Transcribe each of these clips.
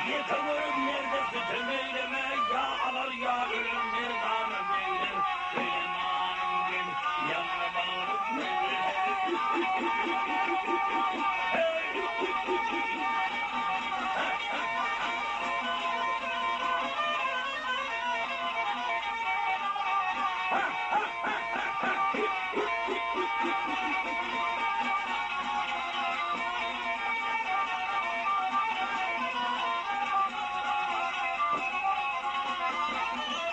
Ýeke görüp merde sütem eýleme, Ýa alar, ýa öler merdana begler, Öýlemanym gel, ýaňra bagyryp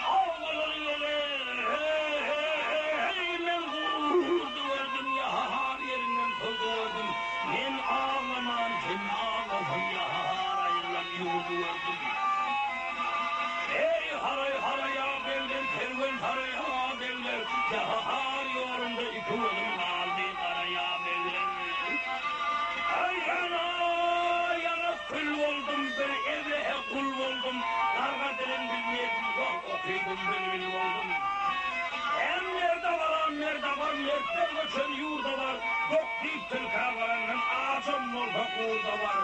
Awlalar ýele, he-he-he-heý, men gurdy gördüm, ýa-ha-har ýerinden turdy gördüm. Men aglaman kim aglasyn, ýa-ha-har aýrylan ýurdy gördüm. Eý, haraý, haraýa begler, kerwen saraýa begler, ýa-ha-har ýolunda iki gözüm galdy, garaýa begler. Aý, ýana, ýana kül boldum, bir ebrehe gul boldum, Garga dilin bilmedim, wah, okydym, bilbil boldum. Hem merde baram, merde bar, mertler göçen ýurda bar, Dok diýip tilkä barandan ajam bolsa gurda bar.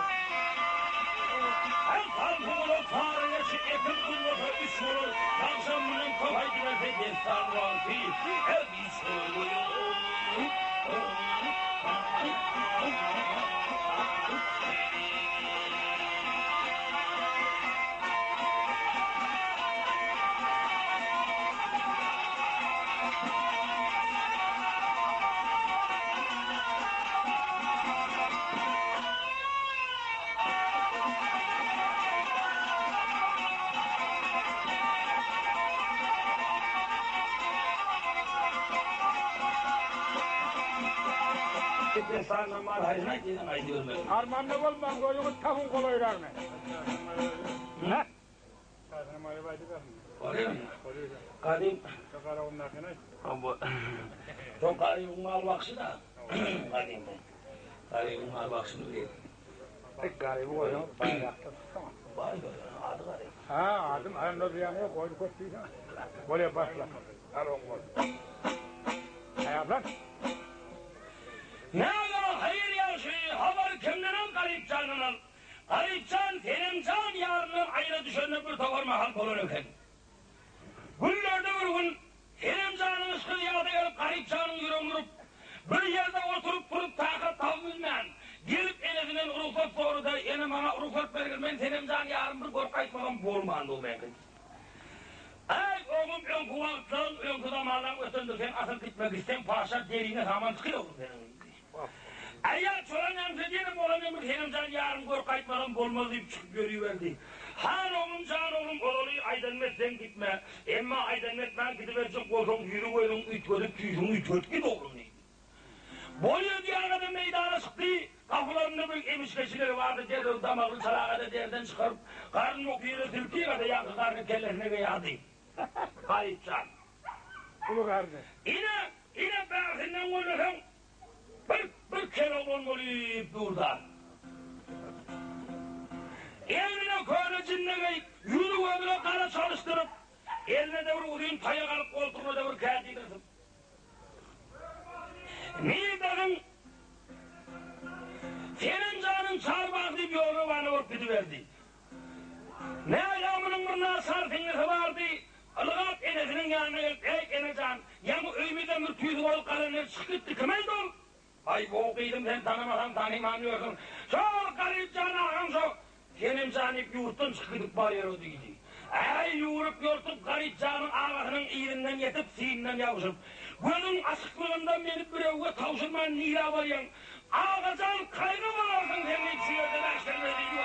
Hem salpy gulak sary geçi, ekin guzlasa üç bolar, Tagşam bilen köp aýdyberse dessan wagty, her hiç Armanda bolmaň, gözüňiz tapyň golaýragyny. Gadym. Soň Garybyň mal bakşy-da. Gadymda. Garybyň mal bakşyny bilýän. Garyby goýsaňyz baýrakdan tutsaň. Baý ady Garyp. Ha, adym Anna diýýän ýok, goýdy köp diýseň. Bolýa başla. Al oň bol. Aýaglan. Näme haýyr ýagşy habar kimdenem Garyp jandan al. Garyp jan Senem jan ýaryndan aýra düşenine bir topar mahal bolan eken. Günlerde bir gün Senem janyň yşky ýada gelip Garyp janyň ýüregini urup, bir ýerde oturyp-turup takat tapyp bilmän, gelip enesinden rugsat sorady, Ene maňa rugsat bergil, men Senem jan ýarym bir görüp gaýtmasam bolmandy meňki. Äý, oglum, öňki wagtlaryň, öňki zamanlaryň ötendir, sen asyl gitme, gitseň paşa deriňe saman çykyr oglum seniň diýdi. Äý, çolan ýaňsa diýenem, olam ömür Senem jan ýarym görüp gaýtmasam bolmaz diýip çykyp ýöriberdi. Han oglum, jan oglum, ozaly aýdanymy etseň gitme, emma aýdanymy etmän gidiberjek bolsaň ýüzi-gözüň üýtgedip, tüýsüňi üýtgedip git oglum diýdi. Bolýa diýägede meýdana çykdy. Gapylarynda bir emiş-geçileri bardy, derrew damagyny çalaga-da derden çykaryp, garnyny oky ýere silkigede ýaňky garny kellesine geýärdi. Garyp jan. Uly garny. Ine, ine bärsinden gözleseň, bir, bir kel oglan bolup dur-da. Egnine köne jinne geýip, ýüzi-gözüne gara çalyşdyryp, eline-de bir uzyn taýak alyp, goltugyna-da bir kädi gysyp. Nirdegiň Senem janyň çar bag diýip ýolrowana bolup gidiberdi. Nägemunyň bir naçar siňlisi bardy. Ylgap enesiniň ýanyna gelip, Eý, ene jan, ýaňy öýmüzden bir tüýsük bolup galanlar çykyp gitdi, kim aýdy ol? Aý, gowy gyzym, sen tanamasaň tanyman ýörsüň. Şol Garyp jan agaň şo Senem jan diýip ýurtdan çykyp gidip barýar-ow diýdi. Äý, ýüwrüp-ýortup Garyp janyň agasynyň yzyndan ýetip, synyndan ýabşyp, Gözüň açyklygynda meni birewge tabşyrman nirä barýaň? Aga jan, kaýga bararsyň sen diýip şu ýerde bäşterme diýdi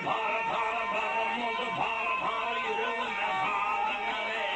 Para-para, bagrym oldy para-para, ýüregime saldyň ýary.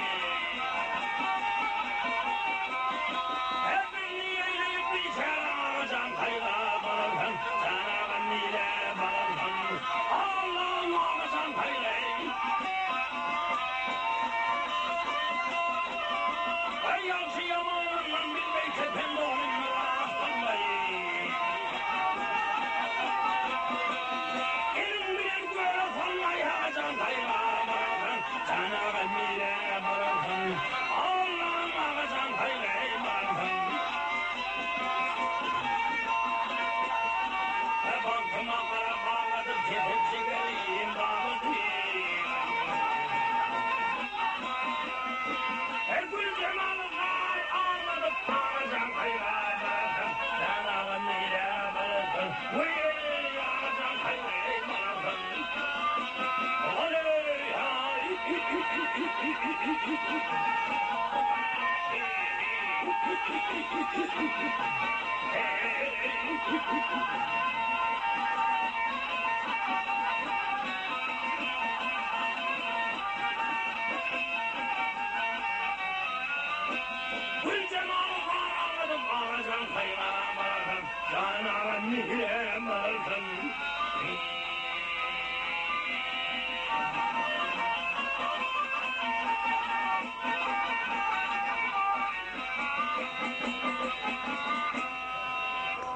Güljemaly bar agladyp agajan haýran galarsyň, jan aga nirem alarsyň.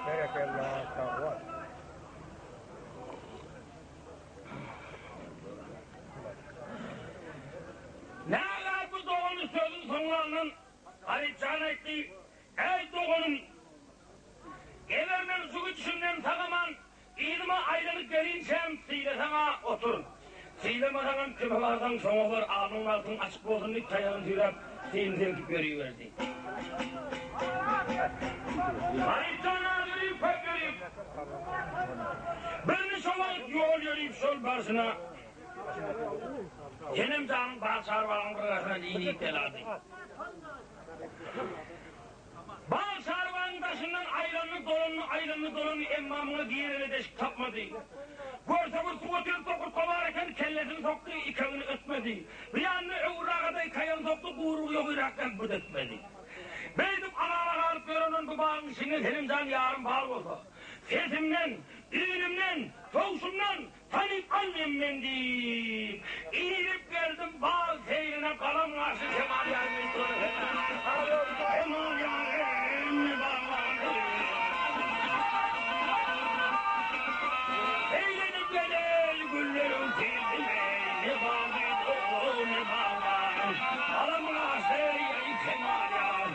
Berekella sag bol. Nägä bu dogany sözüň soňlandan Garypjan aýtdy, Äý doganym, eger men şu gidişimden sag-aman yzyma aýlanyp gelinçäm sylasaň-a otur, sylamasaňam kime barsaň şoňa bar, alnyň bagtyň açyk bolsun diýip taýagyny süýräp, syny silkip ýöriberdi. Garypjan az ýörüp, köp ýörüp, birnişe wagt ýol ýörüp şol barşyna Senem janyň bar çarwagyň bir gaşyna diýip belady. Bar çarwagyň daşyndan aýlandy, dolandy, aýlandy, dolandy, emma muňa girere deşik tapmady. Görse bir suwa tüýs tokurtga bar eken, kellesini sokdy, ikegini ötmedi. Bir ýanyna öwragada ikaýagyny sokdy, gurugy ýogyrakdan but etmedi. Beýdip azaba galyp ýörenden bu bagyň içinde senem jan ýarym bar bolsa, sesimden, üýnümden, towşumdan, Tanyp alnym men diýip, Inip geldim bag seýrine Galam garşy Kemal ýarym Kemal ýarym baglar Eýlenip geleý gülleriň tilsimi Ne bagdy o ne baglar Galam garşy Kemal ýar.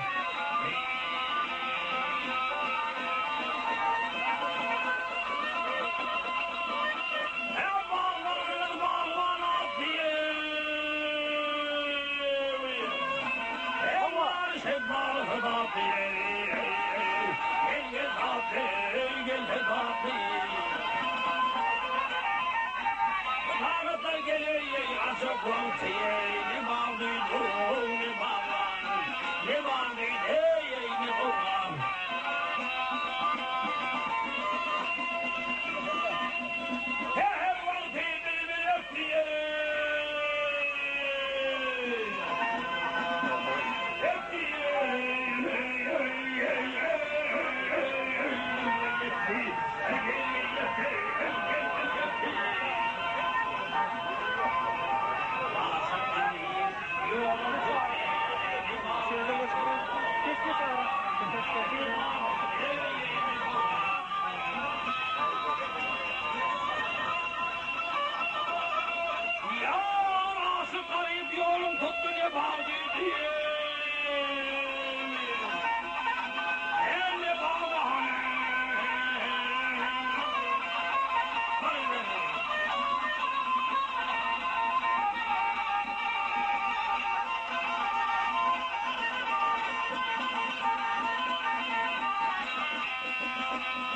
Säher wagty bilbil ötdi. Ýar aşyk garyp ýolun tutdy ne bagdy diýen. Ne bagdy hany.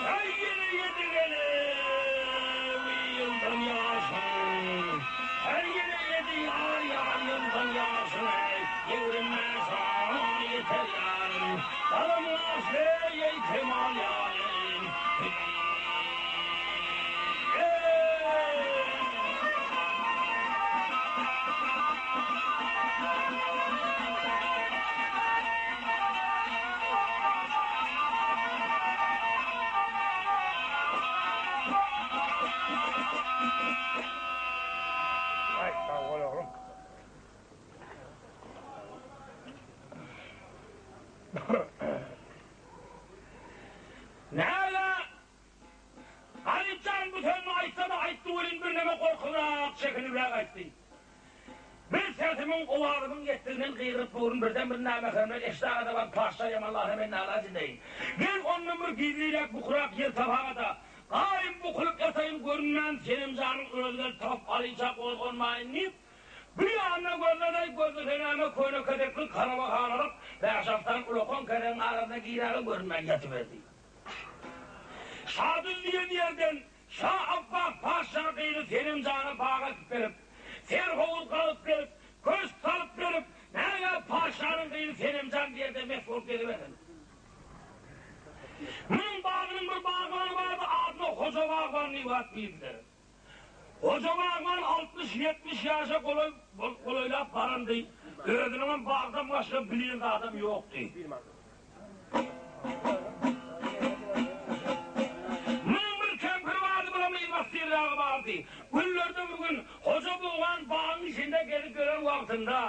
Her ýene ýedi gelew ýyldan ýaşyň, Her ýene ýedi ýar ýar ýyldan ýaşyň, Ýigrimä şan ýeter ýarym, Galam ýaşly eý kemal ýarym. Aý, sag bol oglum. Näge? Garypjan bu sözüni aýtsa-da aýtdy welin birneme gorkubrak, çekinibräk aýtdy. Bir sesimiň, owazymyň ýetdiginden gygyryp durun, birden bir nämähremler eşdagada baryp paşşa ýamanlasa men nalaç edeýin. Gel ondan bir gizliräk, bukurak ýer tapaga-da, gaýym bukulyp ýataýyn, görünmän Senemjanyň özi gelip tapyp alynça gozganmaýyn diýip, bir ýanyna gözledeý, gözlese näme, köne kesekli karabahanalyk bäş-alty sany ulakan kesegiň arasyna giräge görünmän ýatyberdi. Şadül diýen ýerden Şa Apbas patyşa gyzy Senemjana baga ekip berip, serhowuz gazyp berip, köşk salyp. Senemjan bir ýerde mes bolup gezibersin. Munuň bagynyň bir bagbany bardy, adyna Hoja bagban diýip at berdiler. Hoja bagban 60-70 ýaşa golaý golaýlap barandy, özüniňem bagdan başga bilýän zadam ýokdy. Munuň bir kempiri bardy, bulam yzbasyrragy bardy. Günlerde bir gün Hoja bogan bagyň içinde gezip ýören wagtynda,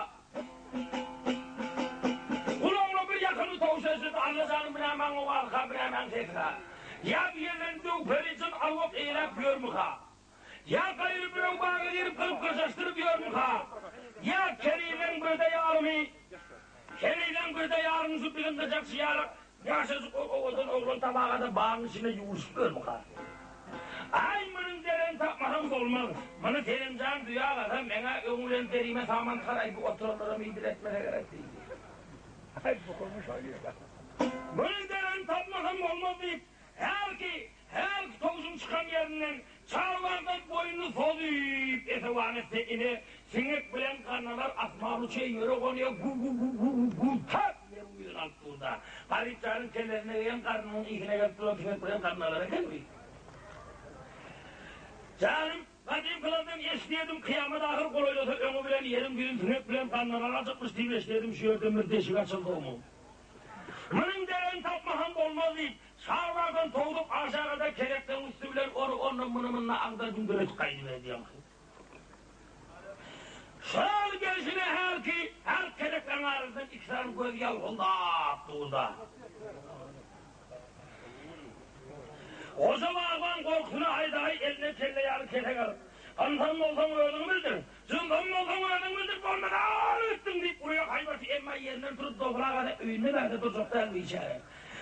Gulagyna bir ýakymly towşan eşidildi, Alla janyň bu nämäň owazyka, bu nämäň sesi-hä? Ýa bu ýerden döw peri jyn arwah eýläp ýörmüka? Ýa gaýry birew baga girip gyryp-gyrjaşdyryp ýörmüka? Ýa kerileň birde ýarymy, kerileň birde ýarymy şu biziň gyjakçy ýaly ýaşajyk owadan oglan tabagada bagyň içinde ýuwuşyp ýörmüka? Aý, munuň deregini tapmasam bolmaz. Muny Selimjan duýagasa, meň-ä öňi bilen derime saman taraý bu oturanlaram iýdiretmese gerek diýdi. Aý, bu kowmuş aýdýar. Munuň deregini tapmasam bolmaz diýip, hälki, hälki towşuň çykan ýerinden çarbardan boýnuny sozup, esewan etse, ine, siňek bilen garnalar asman uçýar, ýere gonýar, gu-gu-gu-gu-gu-gu, tap ýeriň ýüzüni alyp dur-da. Garypjanyň kellesine degen garnynyň ysyna gelip duran siňek bilen garnalar ekenmi? Janym, gadymkylardan eşidýärdim, kyýamat ahyr golaýlasa öňi bilen ýeriň ýüzüni siňek bilen garnalar aljakmyş diýip eşidýärdim, şu ýerden bir deşik açyldy omuň. Munuň deregini tapmasam bolmaz diýip, çarbardan towsup aşagada kerekleň üsti bilen ony ondan muny munda agdar-düňder edip gaýdyberdi ýaňky. Şol gelşine hälki her kelekleň arasyndan iki sany göz ýalpyldap durda. Goja bagban gorkusyna haýdaýy eline kelle ýaly kesek alyp, Ynsan bolsaň özüňi bildir, jynsam bolsaň özüňi bildir, bolmasa al gitdiň diýip urýar haýbaty, emma ýerinden turup dogragada öýünde bärde durjak däl biçäre.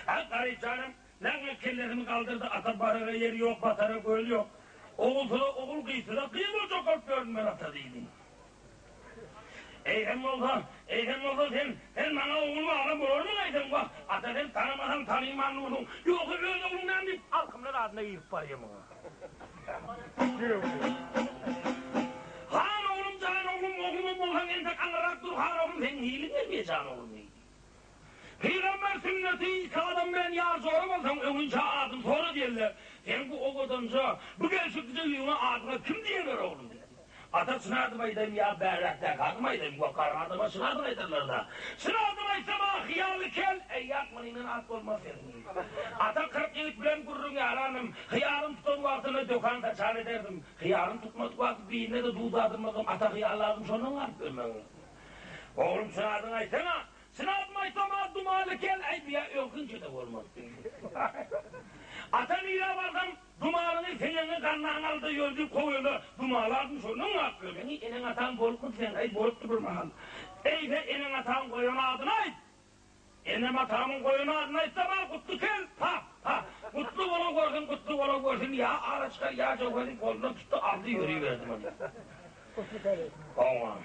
Hä, Garypjanam Läňňe kellesini galdyrdy, ata barara ýer ýok, batara göl ýok. Ogulsyza ogul, gyzsyza gyz boljak bolup ýörün men ata diýdi. Eýsem bolsa, eýsem bolsa sen, sen maňa ogul balam bolarmyň eýsem, wah, ata sen tanamasaň tanyman dursuň, ýogsa öz ogluň näme diýip, alkymlar adyna girip barýa muňa. Han oglum, jan oglum, oglumam bolsaň entek aňyrrak dur, han oglum, seň hiliň gelmeýä jan oglum diýdi. Pygamber sünneti iki adam bilen ýar jora bolsaň öňinçä adyny sora diýenler, seň bu owadanja, bu gelşiklije ýüzüňe adyňa kim diýerler oglum diýdi. Ata çyn adymy aýdaýyn ýa bäräkdäki adymy aýdaýyn, wah garry adama çyn adyny aýdarlar-da. Çyn adymy aýtsam-a hyýaly kel, äý ýak munyňdan at bolmaz seniň diýdi. Ata 40 ýigit bilen gürrüň ýaranym, hyýalym tutan wagtynda dökan saçan ederdim, hyýalym tutmadyk wagty birine-de duz dadyrmazdym, ata hyýal lazym şondan galyp ölmegiň. Oglum çyn adyňy aýtsana, Çyn adymy aýtsam-a Dumanly kel, äý bu-ýa öňküňçe-de bolmaz diýdi. Ata nirä barsam, Dumanyňy, seňeňi, gannaňy al-da ýör diýip kowýarlar. Dumanly adym şondan galyp ýör. Seň eneň-ataň bolupmydy seň? Äý bolupdy bir mahal. Eýse eneň-ataň goýan adyny aýt! Enem-atamyň goýan adyny aýtsam-a Gutly kel, pa, pa, Gutly bola görsün, Gutly bola görsün, ýa ara çykar, ýa jöwher diýip golundan tutdy, aldy ýöriberdi muny. Gutly kel. Oňa.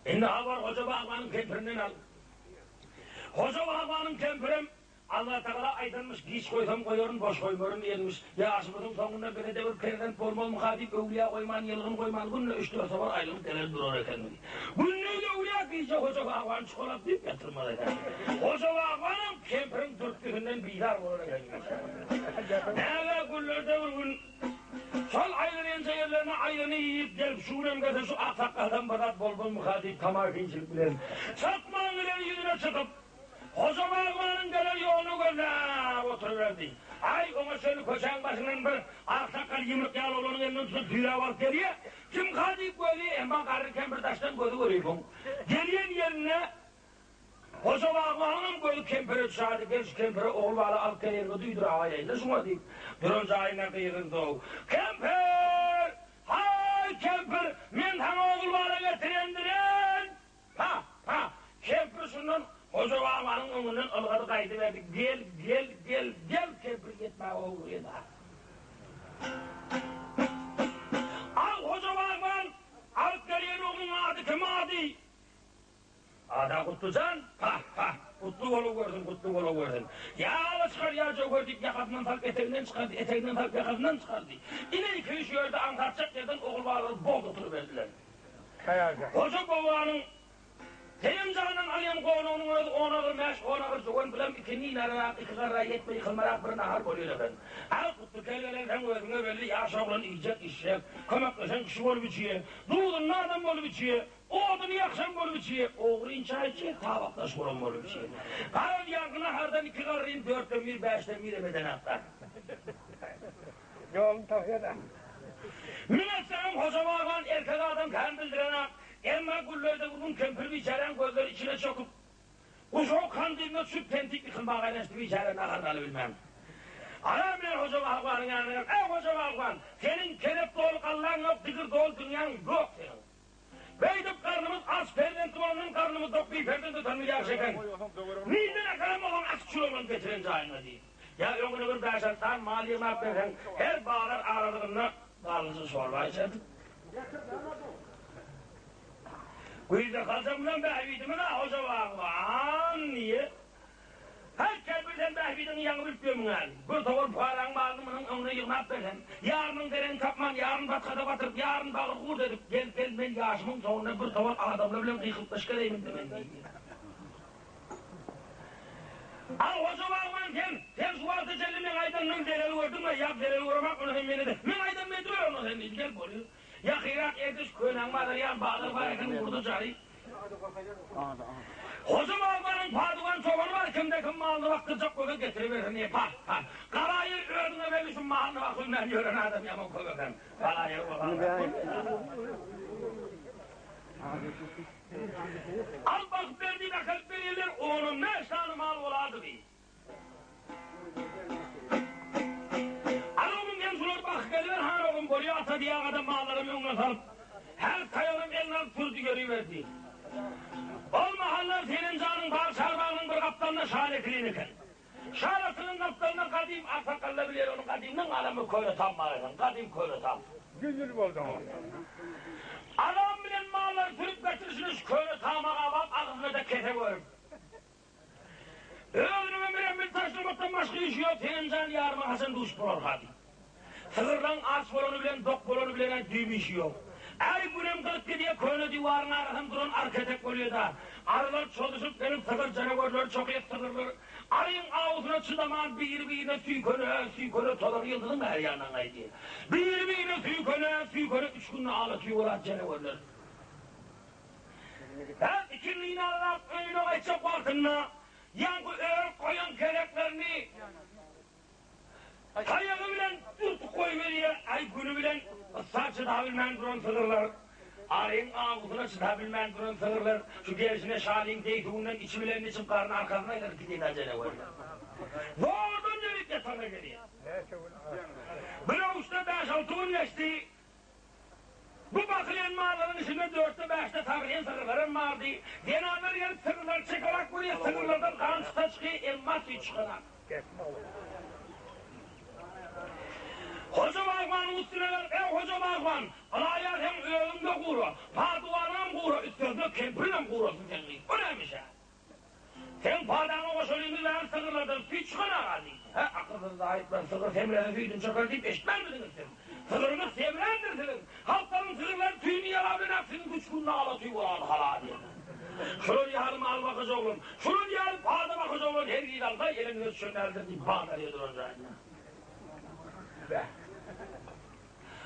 Indi habar Hoja bagbanyň kempirinden al. Hoja bagbanyň kempirem Allatagala aýdanmyş, giç goýsam goýaryn, boş goýmaryn diýenmiş. Ýaşymyzyň soňunda bize-de bir perzent bolmazmyka diýip öwlüýä goýman, ýylgyn goýman günde üç-dört sapar aýlanyp geler durar ekenmiş. Gündiz öwlüýä, gije Hoja bagbany çukalap diýip ýatyrmaz eken. Hoja bagbanam kempiriň dürtgüsinden bizar bolar ekenmiş. Näge günlerde bir gün Şol aýlanýança ýerlerine aýrany iýip gelip şu günem gelse şu aksakgaldan bir zat bolmazmyka diýip tamakinçilik bilen çatman bilen ýüzüne çykyp Hoja bagbanyň gelen ýoluny gözläp oturyberdi. Aý oňa çenli köçäň başyndan bir aksakgal ýumruk ýaly oglanyň elinden tutup süýräp alyp gelýä. Kimka diýip gözleýä emma garry kempir daşdan gözi görüp gelýän ýerinde Hoja bagbanyňam gözi kempire düşädi, Gel şu kempire ogul bala alyp geleýin-de duýduraýaýyn-da şuňa diýip, duran jaýynda gygyrdy-ow. Kempir! Haý, kempir, men saňa ogul bala getirendirin! Pa, pa! Kempir şundan Hoja bagbanyň öňünden ylgady gaýdyberdi, Gel, gel, gel, gel! Kempir ýetmäge howlugýar-da. Al, Hoja bagban, alyp gelýän ogluň ady kim ady? Ada Gutly jan, pah, pah, gutly bolup görsün, gutly bolup görsün. Ýa ala çykar, ýa jöwher. diýip ýakasyndan salyp eteginden çykardy, eteginden salyp ýakasyndan çykardy. Ine ikisi şu ýerde aňsatjak ýerden ogul balary bol oturyberdiler. Hoja bobanyň Senem jandan alýan gonagynyň özi on agyr mäş, on agyr jöwen bilen ikindi ýalyrak, iki garra ýetme ýykylmarak bir nahar bolýan eken. A Gutly kel gelensoň özüňe belli ýaş oglan iýjek, içjek, kömekleşen kişi bolup içýe, duzuny adam bolup içýe, oduny ýakşam bolup içýe, ogryn çaý içýe, tabakdaş bolan bolup içýe. Garaz ýaňky nahardan iki garrym dörtden bir, bäşden birem edenakda. Ýoluny tapýa-da. Müň etseňem Hoja bagban erkek adam kän bildirenak. Emma günlerde bir gün kempir biçäräň gözleri içine çöküp, guşagy kandylyna düşüp tentik ýykylmaga aýlanşdy biçäre naharyny alybilmän. Aram bilen Hoja bagbanyň ýanyna gelip, Eý Hoja bagban, seniň kerep doly gallaň ýok, digir doly dünýäň ýok seniň. Beýdip garnymyz aç perzentli bolandan garnymyz dok biperzent ötenimiz ýagşy eken. Nirden äkelen bolsaň aç çüregem getiren jaýyňa diýip. Ýa öňüne bir bäş-alty sany mal ýygnap berseň, her bazar aralygynda garlyja çorba içerdik. Güýzde galjaň bilen bähbidimiz-ä Hoja bagban diýip. Häý, kempir sen bähbidiňi ýaňy bilip ýörmüň-ä. Bir towar pukaraň malyny munuň öňüne ýygnap berseň, ýarynyň deregini tapman, ýaryny batgada batyryp, ýaryny bagyr gurt edip, gel, gel, men ýaşymyň soňunda bir towar adamlar bilen gykylyklaş geleýin indi men diýdi. Al, hoja bagban, sen, sen şu wagta çenli meň aýdanymdan zelel gördüňmi? Ýa zelel göremak, ony sen meni-de, meň aýdanymy ediber onda sen diýdi. Gel, bolýar. Ýakyrak Erdiş könäň bazary ýaly bazar bar eken, urdy jary. Hoja babanyň padugan çobany bar, kimde-kim malyny bakdyrjak bolsa getiribersin diýip, pah, pah. Gala ýer özüňe belli şu malyny bakylman ýören adam ýaman köp eken. Gala ýer bolsa Al bakyp ber diýip äkelip berýärler, onam näçe sany mal bolardy bi. Al oglum sen şulary bakyp geliber han oglum bolýa ata diýägede mallaram öňüne salyp, her taýagynam eline alyp sürdi ýöriberdi. Ol mahallar Senem janyň bag çarbagynyň bir gapdalynda şal ekilen eken. Şal atynyň gapdalynda gadym aksakgallar bilýär ony gadymdan galan bir köne tam bar eken, gadym köne tam. Ýüz ýyl boldy oňa. Adam bilen mallary sürüp getirişine şu köne tama gabap agzyna-da kese görüp. Özüniňem birem bil taşlamakdan başga işi ýok, senem jan ýaryma haçan duşup bolarka diýip. Sygyrlaň aç bolany bilen, dok bolany bilen-ä düýbi işi ýok. Äý, günem gyzyp gidýä, köne diwaryň arasynda duran arketek bolýa-da. Arylar çozuşyp gelip, sygyr janawerleri çokýa, sygyrlar aryň awusyna çydaman biri-birine süýkene, süýkene tozan ýyldyzyň bäri ýanyndan gaýdýa. Biri-birine süýkene, süýkene üç günde ala tüý bolar janawerler. Her ikindi ýalap öýüne gaýtjak wagtynda ýaňky örüp goýan kereklerini taýagy bilen dürtüp goýberýär. Aý güni bilen yssa çydabilmän duran sygyrlar, aryň awusyna çydabilmän duran sygyrlar şu gelşine şalyň zeýtuwyndan içi bilen içip garny arkasyna aýlanyp gidýär janawerler. Zordan ýörüp ýatagyna gelýär. Bir owuçda bäş-alty gün geçdi. Bu bakylýan mallaryň içinde dörtde-bäşde sagyrýan sygyrlaram bardy. Zenanlar gelip sygyrlary çekerak görýär, sygyrlardan gan çyksa çykýar, emma süýt çykanak. Hoja bagbanyň üstüne gelip, Eý, hoja bagban, ylaýa seň özüň-de gura, paduwanyňam gura, üstesine kempiriňem gurasyn seň diýdi. O nämiş-ä? Seň padaňa goşalyňy bäri sygyrlardan süýt çykan-a diýdi. Hä, akylsyz zaýyplar, sygyr semrese süýdüni çöker diýip eşitmänmidiňiz siz? Sygryňyz semrändir siziň. Halklaryň sygyrlary tüýüni ýalap bilenok, siziňki üç günde ala tüý bolardy hala diýdi. Şular ýaly mal bakyjy oglan, şular ýaly pada bakyjy oglan hergiz alsa, eliňize düşen däldir diýip, bazarýa duran jaýynda. Bäh.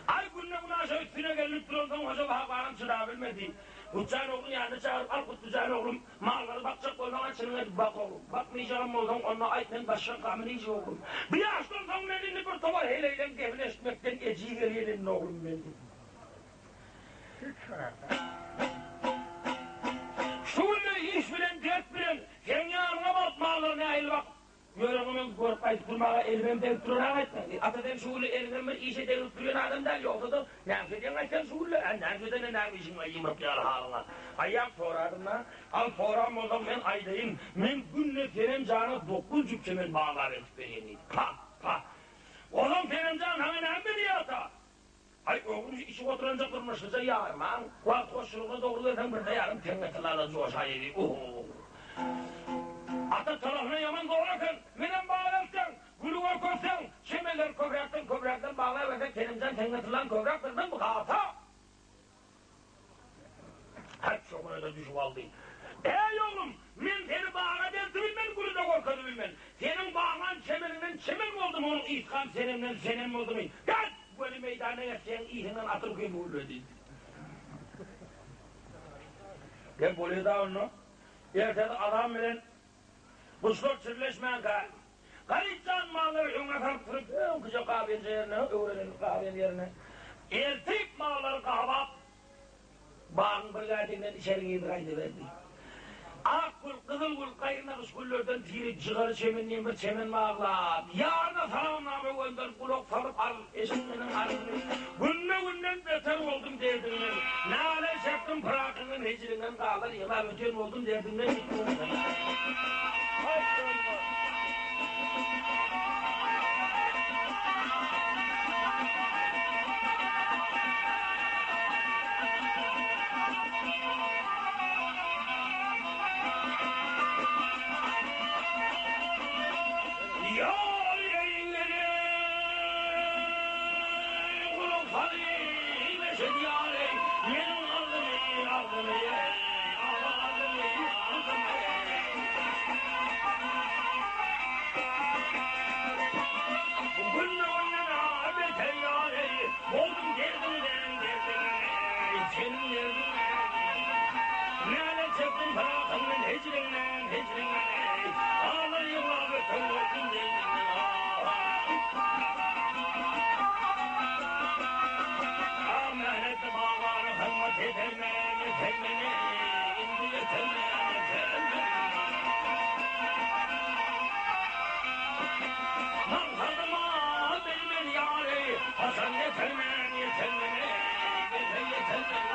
Aý günde-günaşa üstüne gelnip duransoň Hoja bagbanam çydabilmedi. Gutjan ogluny ýanyna çagyryp, Al Gutlujan oglum, mallary bakjak bolsaň-a çynyň edip bak oglum. Bakmaýjagam bolsaň, onda aýt men başga gamyny iýjek oglum. Bu ýaşdan soň men indi bir towar heleýleň gepini eşitmekden ejiz gelýän indi oglum men diýdi. Şu günde iş bilen, dert bilen seň ýanyňa baryp mallary nähili bakyp Ýöregiňem görüp gaýdyp durmaga elimem degip duran-a gaýtmaň. Ata sen şu günde eliňem bir işe degirip durýan adam däl, ýogsa-da näme edýäň aý sen şu günde? Ä näme edende näme işiň bar ýumruk ýaly halyňa? Aýýam soradym-da, al soran bolsaň men aýdaýyn, men günde Senem jana dokuz jüp çemen baglap eltip berýän diýdi. Pa, pa. Onsoň Senem jan saňa näme berýär ata? Aý oglum şu içip oturanjak durmuşlyja ýarmaň, wagt hoşçulygyna dogry gelseň birde ýarym teňňe tyllala joşaýy oho. Ata talasyna ýaman zor eken, menem bar eltseň, güli görkezip. teňňe tyllam köpräk bermem bu hata. Hak şoňa-da düşüp aldy. Eý, oglum, men seni baga deltibilmen, güli-de görkezibilmen. Seniň baglan çemeniňden çemen boldumy, onuň ysgan senemden senem boldumy? Gel, göni meýdana geç, seň yzyňdan atyl köýme gülle diýdi. Gel, bolýa-da onda. Ertesi azan bilen guşlar çirleşmänkä, Garyp jan mallary öňe salyp sürüp, öňküje gabenje ýerine, öwrenen gaben ýerine eltip mallary gabap, Bagyň bir gädiginden içeri girdi gaýdyberdi. Ak gül, gyzyl gül, gaýry nagyş güllerden tiri jygaly çemen diýen bir çemen baglap, ýaryna salamnama gönderip, gulak salyp al, eşit meniň arzymy. Günbe-günden beter boldum derdiňden, Nala çekdim pyrakyňdan, hejriňden galar ýyglap öten boldum derdiňden diýip. Ýar eýledi, gulak salyp eşit ýar eý, meniň arzymy, arzymy eý, arzymy, arzymy eý. Günbe-günden beter ýar eý, boldum derdiňden, derdiňden eý, seniň derdiňden. Nälet çekdim pyrakyňdan, hijriňden, hijriňden eý, Ağlar ýyglap öten boldum derdiňden, ah. Ah, mähnetli baglary hyzmat edermen, etermen eý, indi ýetermen, ýetermen. Maksadyma bilmen ýary, haçan ýetermen, ýetermen eý, ýeter, ýetermen.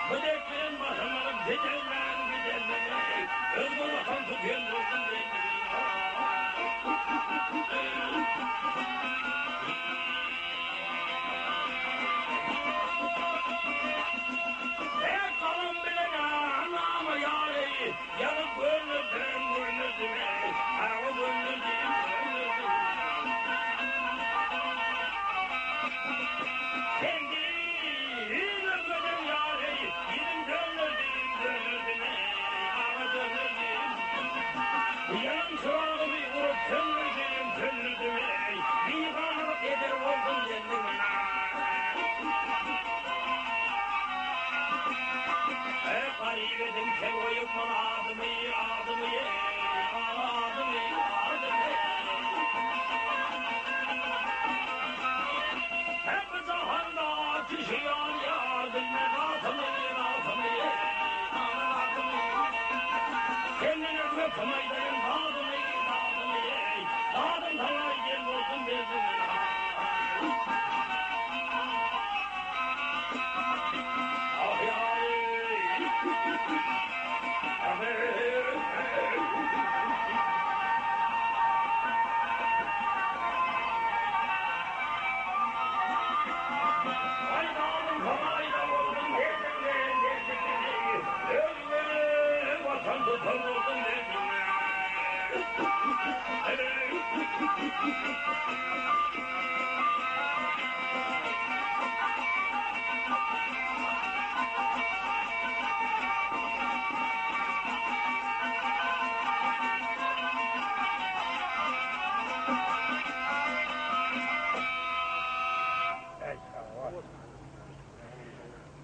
Bu dert bilen başym alyp gidermen, gidermen eý, özge watan tutuýan boldum derdiňden. Her galam bilen nama ýary, Ýazyp gönderdim, gönderdim eý, Aga gönderdim, gönderdim. Senden özgeden ýary, Ýüzüm dönderdim, dönderdim eý, Aga dönderdim. Ýalan çyragymy urup söndürdim, söndürdim eý, Biganalyk eder boldum senden. Eý, garyp edim sen goýup maňa adymy, adymy eý, aga adymy, adymy. Hep jahanda kişi ýar-ýar bilmez atymy, atymy eý, aga atymy. Senden özge kim aýdaýyn dadymy, dadymy eý, dadym saňa gel boldum berdim.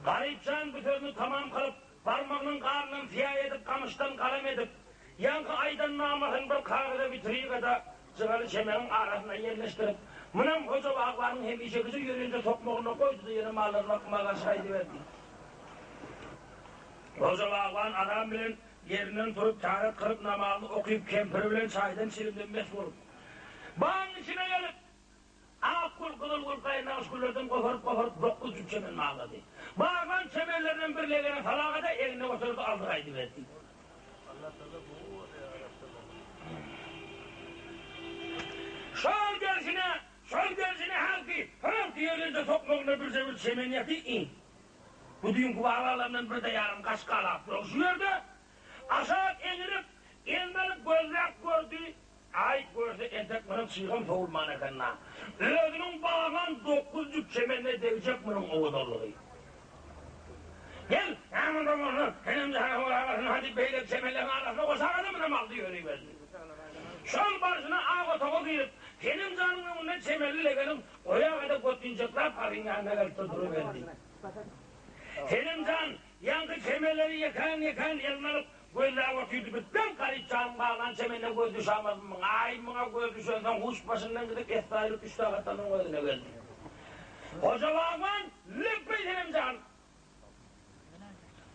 Garypjan bu sözüni tamam kylyp, barmagynyň ganyndan syýa edip, gamyşdan galam edip, Ýaňky aýdan namasyny bir kagyza bitirigede jygaly çemeniň arasyna ýerleşdirip, munam Hoja bagbanyň hemişekije ýörünje sokmagynda goýdy-da ýene mallaryny bakmaga garşy gaýdyberdi. Hoja bagban azan bilen ýerinden turup, täret kylyp, namazyny okyp, kempiri bilen çaýdan çilimden mes bolup, bagyň içine gelip, Ak gül, gyzyl gül, gaýnagyş güllerden goparyp-goparyp dokuz jüp çemen baglady. Baglan çemenlerden bir legene salagada egnine göterdi, aldy gaýdyberdi. Şol gelşine, şol gelşine hälki, hälki ýerinde sokmagynda birje bir çemen ýaty iň. Bu düýnki baglanlaryndan birde ýarym gaş galap dur şu ýerde. Aşak eňilip, eline alyp gözläp gördi. Aý, görse entek munuň çygam sowulman eken-dä. Özüniň baglan. Baglan dokuz jüp çemene degjek munuň owadanlygy. Gel, näme bolsa, senem jana bolagasyn, hadi beýleki çemenleriň arasyna goşaga-da munam aldy ýöriberdi. Şol barşyna ak otaga girip, Senem janyň öňünde çemenli legeniň goýaga-da götünjekläp garyň ýanyna gelip-de duruberdi. Senem jan, ýaňky çemenleri ýekän-ýekän eline alyp, gözläp otyrdy. Birden Garyp janyň baglan çemenine gözi düşämezmi? Aý, muňa gözi düşensoň, huş başyndan gidip, esli aýryp, üç sagatdan soň özüne geldi. Hoja bagban, Lepbeý Senem jan!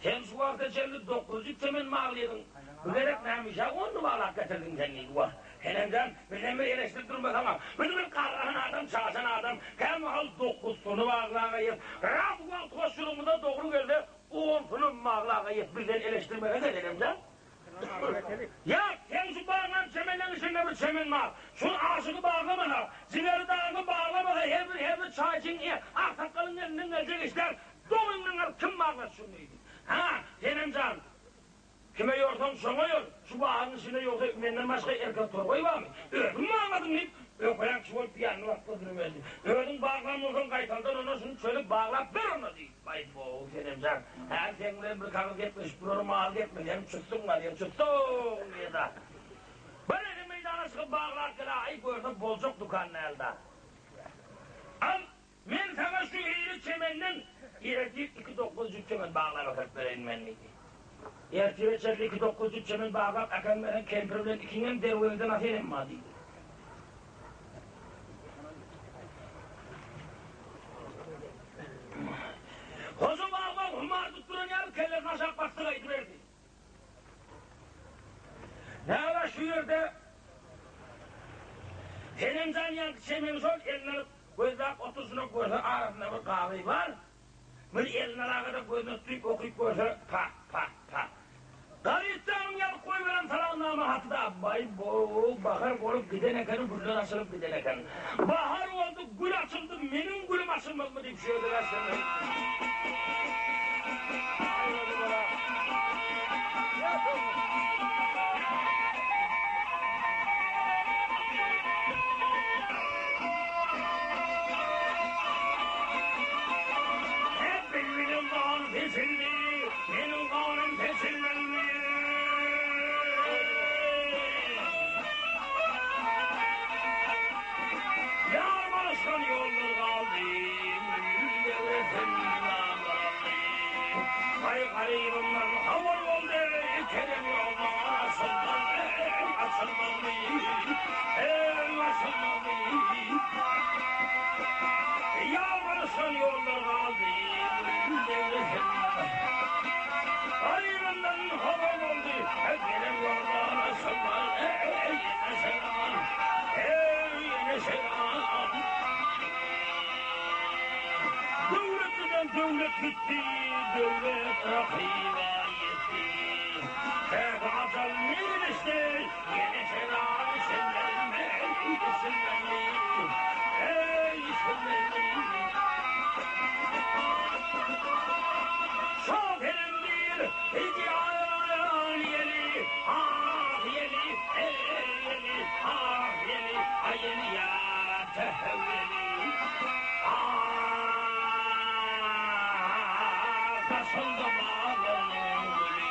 Sen şu wagta çenli dokuzjyk çemen baglydyň. Bu gezek nämişä onuny baglap getirdiň sen diýdi. Wah, Senemjan, bizem bir eleşdirip durmasaň-a. Biz bir garran adam, çaşan adam. Kämahal dokuzsyny baglagaýys. Ras wagt hoşçulygymyza dogry gelse, onsunam baglagaýys. Bizden eleşdirmesene, Senemjan. Ýa, seň şu baglan çemenleň içinde bir çemen bar. Şuny aşygy baglamasa, jigeri dagyny baglamasa, her bir, her bir çaýçyň, aksakgalyň elinden geljek işler. Doňuňdan alyp kim baglar şuny diýdi. Hä, Senem jan, kime ýorsaň şoňa ýor, şu bagyň içinde ýogsa menden başga erkek torgaý barmy? Özüň bagladyň diýip, öküräkçi bolup ýanyna basdy duruberdi. Özüň baglan bolsaň gaýtaldan onda şuny çözüp baglap ber onda diýdi. Baý-bow, Senem jan, häzir seň bilen bir kagyz gepleşip durarym, az gepleseň çussuň galýar, çussuň diýdi. Bir ene meýdana çykyp baglap gel-aý, görse boljak dükan däl-da. Al, Men saňa şu hili çemenden ertir iki dokuzjyk çemen baglap äkelip bereýin men diýdi. Ertire çenli iki dokuzjyk çemen baglap äkelmeseň kempir bilen ikiňem derwezeden asyn emma diýdi. Hoja bagban humar tutduran ýaly kellesini aşak basdy gaýdyberdi. Näme şu ýerde Senemjan ýaňky çemeni şol eline alyp gözläp oturyşyna görse arasynda bir gaby bar. Muny eline alagada gözüne tutup okyp görse pa pa pa. Garypjanyň ýazyp goýberen salamnama haty-da baý-bow bahar bolup giden ekeni güller açylyp giden eken. Bahar boldy gül açyldy meniň gülüm açylmazmy diýip şu ýerde bäslendi. Hep bilbiliň gany seçildi, meniň ganym seçilmezmi? Ýar baryşan ýollar galdy, Aý garybymdan habar boldy, Kerem ýollar açylmaz, eý, açylmazmy, eý, açylmazmy. Ýar baryşan ýollar galdy, Garybymdan habar boldy, Kerem ýollar açylmaz, eý, açylmaz, eý, açylmaz. Döwletliden döwlet gitdi, döwlet rakyba ýetdi. Täze ajal meýleşdi, ýene şerap içilmezmi, içilmezmi, eý, içilmezmi. Şa Senemdir, hijran ýeli, ah ýeli, eý ýeli, ah ýeli, aý ýeli ýa tehewweli. Ah, daşynda baglarynyň güli.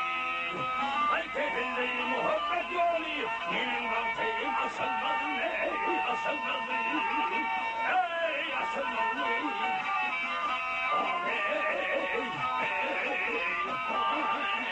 Aý kesildi muhabbet ýoly, meniň bagtym açylmazmy, eý, açylmazmy, eý, açylmazmy. Ah, eý, eý, ah, eý,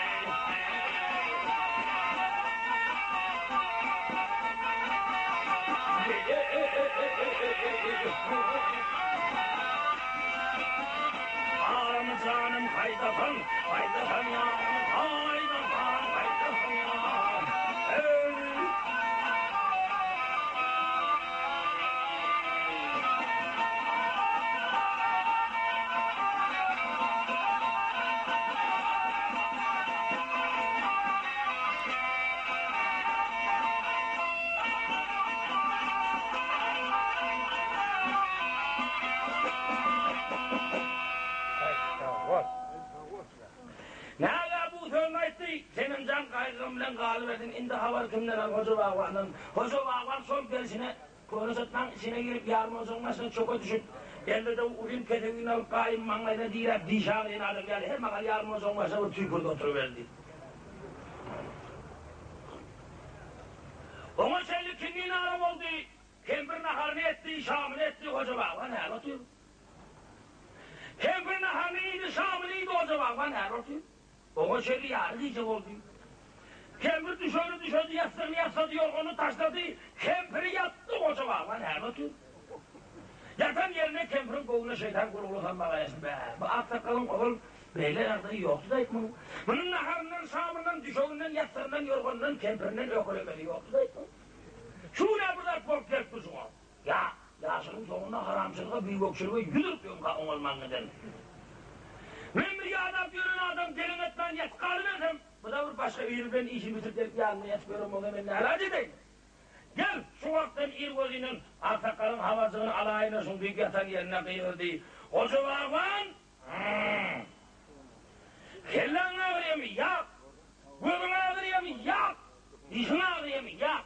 Aram janym haýdasaň, haýdasaň ýarym, haýdasaň, haýdasaň ýar. Eý! Näge bu sözüni aýtdy? Senemjan gaýgym bilen galyberdim. Indi habar kimden al Hoja bagbandan. Hoja bagban şol gelşine. Köne çatmaň içine girip, ýarym ojagyň başyna çoka düşüp, elde-de uzyn kesegini alyp gaýym maňlaýyna diräp, dişi agyrýan adam ýaly her mahal ýarym ojagyň başyna bir tüýkürdi oturyberdi. Oňa çenli kinnin ara boldy. Kempir naharyny etdi, şamyny etdi, Hoja bagban häli otyr. Kempir naharyny iýdi, şamyny iýdi, Hoja bagban häli otyr. Oňa çenli ýary gije boldy. Kempir düşegini düşedi, ýassygyny ýassady, ýorganyny taşlady. Kempiri ýatdy, goja bagban häli otyr. Ýatan ýerinde kempiriň göwnüne şeýtan gulgula salmaga ýaşdy. Bä, bu aksakgalyň ozal beýle ýagdaýy ýokdy-daýt munuň. Munuň naharyndan, şamyndan, düşeginden, ýassygyndan, ýorganyndan, kempirinden ökelemesi ýokdy-daýt munuň. Şu gün-ä bir zat bolup gelipdir şuňa. Ýa, ýaşynyň soňunda haramçylyga, biwegçilige ýüz urup ýöňka oňalman giden. Men bir ýadap ýören adam geleň etmän ýatyp galybersem, bu-da bir başga biri bilen işini bitirip gelip ýanymda ýatyp ýören bolsa men nälaç edeýin? Gel, şu wagtdan irgözinden aksakgalyň habarjygyny alaýyn-a şuň diýip ýatan ýerinde gygyrdy. Goja bagban! Hum! Kelläň agyrýamy? Ýak! Gözüň agyrýamy? Ýak! Dişiň agyrýamy? Ýak!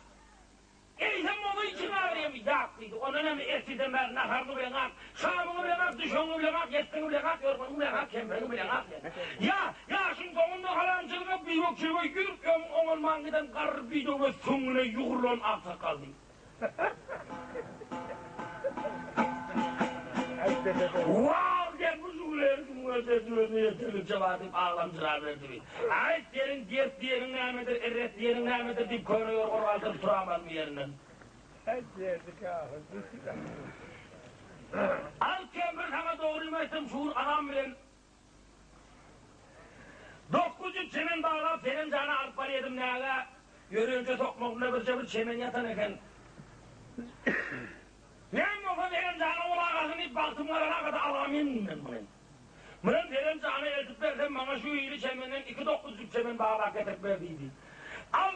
Eýsem bolsa içiň agyrýamy? Ýak diýdi. Onda näme ertirden bäri naharyňy bileňak, şamyňy bileňak, düşegiňi bileňak, ýesdigiňi bileňak, ýorganyňy bileňak, kempiriňi bileňak sen. Ýa, ýaşyň soňunda haramçylyga, biwegçilige ýüzüp öňüň oňalman giden garry bidöwlet süňňüne ýugrulan aksakgal diýdi. Wah, sen bu jümleleri kimiň özleriniň özüne ýeterlikçe bar diýip aglamjyraberdi. Aýt, seniň dert diýeniň nämedir, irret diýeniň nämedir diýip köne ýorgan galdyryp turamazmy ýerinden. Al kempir saňa dogrymy aýtsam şu gün alam bilen 900 çemen baglap Senem jana alyp barýadym näge ýörenje sokmagynda birje bir çemen ýatan eken. Näme bolsa Senem jana ol agasyny diýip bagtym garalakada alamyn men muny. Munam Senem jana eltip bersem maňa şu hili çemenden iki dokuzjyk çemen baglap getirip ber diýdi. Al